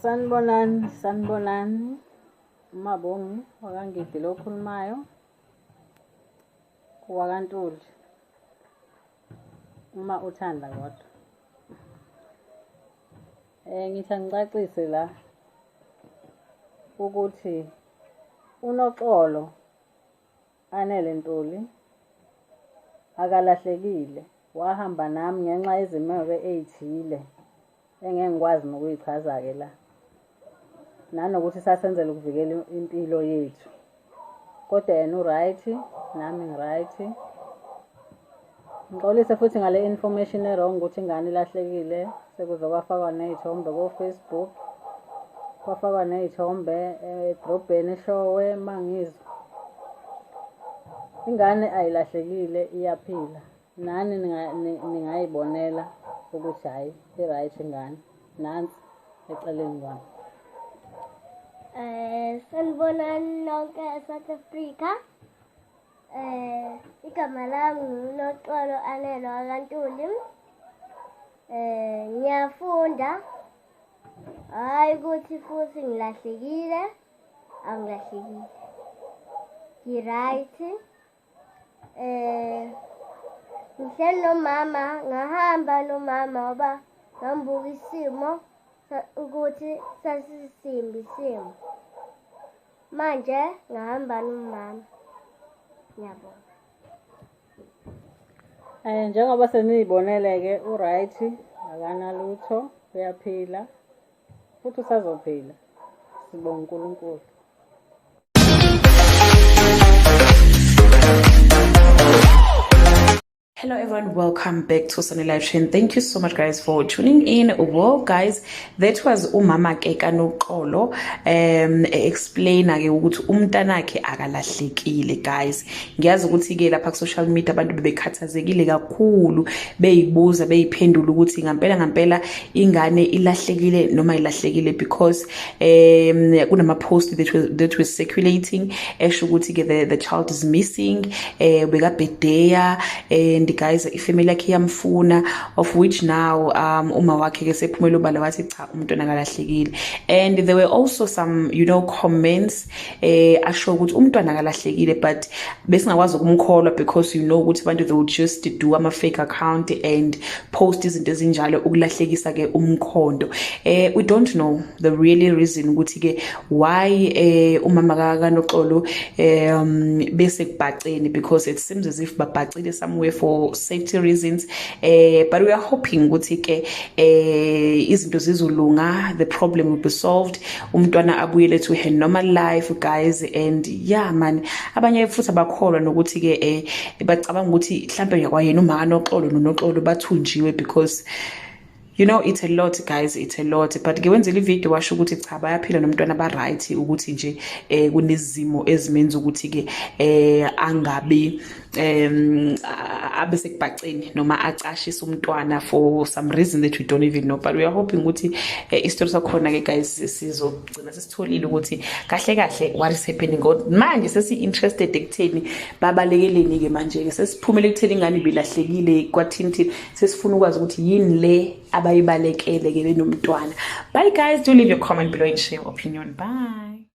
Sanibonani, sanibonani. UMabongi wakaNgidi lo okhulumayo, wakaNtuli. Uma uthanda kodwa. Ngithi angicacise la ukuthi uNoxolo Anele Ntuli akalahlekile, wahamba nami ngenxa yezimo-ke ey'thile engeke ngikwazi nokuyichaza-ke la. Nanokuthi sasenzela ukuvikela impilo yethu. Kodwa yena u-right, nami ngi-right. Ngixolise futhi ngale information e-wrong ukuthi ingane ilahlekile sekuze kwafakwa ney'thombe ko-Facebook, kwafakwa ney'thombe edrobheni eShowe mangizwa. Ingane ayilahlekile iyaphila. Nani ningayibonela ukuthi hhayi i-right ingane. Nansi eceleni kwami. Sanibonani nonke eSouth Africa. Igama lami nguNoxolo Anele wakaNtuli. Ngiyafunda. Hhayi ukuthi futhi ngilahlekile, angilahlekile. Ngi-right. Ngihleli nomama, ngahamba nomama ngoba ngambuka isimo ukuthi sasisimbi isimo. Manje ngahamba nomama. Ngiyabonga. Njengoba seniyibonele-ke u-right, akanalutho, uyaphila futhi usazophila. Sibonga uNkulunkulu. Hello everyone, welcome back to Sunny Live Chain. Thank you so much guys for tuning in. Well guys, that was umama ke kaNoxolo explain ke ukuthi umntanakhe akalahlekile guys. Ngiyazi ukuthi ke lapha ku social media abantu bebekhathazekile kakhulu beyibuza beyiphendula ukuthi ngampela ngampela ingane ilahlekile noma ilahlekile because kunama post that was circulating esho ukuthi ke the child is missing, bekabhedeya and guys, ifamily yakhe iyamfuna, of which now uma wakhe ke sephumela obala wathi cha, umntwana akalahlekile. And there were also some comments asho ukuthi umntwana akalahlekile, but besingakwazi ukumkholwa because you know ukuthi abantu, they would just do ama fake account and post izinto ezinjalo ukulahlekisa ke umkhondo. We don't know the really reason ukuthi ke why umama kaNoxolo bese kubhaceni, because it seems as if babhacile somewhere for safety reasons, but we are hoping ukuthi ke izinto zizolunga, the problem will be solved, umntwana abuyele to her normal life, guys. And yeah man, abanye futhi abakholwa nokuthi ke bacabanga ukuthi mhlambe kwayena uma kaNoxolo noNoxolo bathunjiwe, because it's a lot, guys, it's a lot. But ke wenzela ivideo washo ukuthi cha, bayaphila nomntwana, ba right, ukuthi nje kunezimo ezimenza ukuthi ke angabi abe sekubhaceni noma acashise umntwana for some reason that we don't even know. But we are hoping ukuthi isitori sakhona ke guys sizogcina sesitholile ukuthi kahle kahle what is happening. Manje sesi interested ekutheni babalekeleni ke manje ke sesiphumele ekutheni ingane ibilahlekile kwathini, sesifuna ukwazi ukuthi yini le abayibalekele ke benomntwana. Bye guys, do leave your comment below and share your opinion. Bye.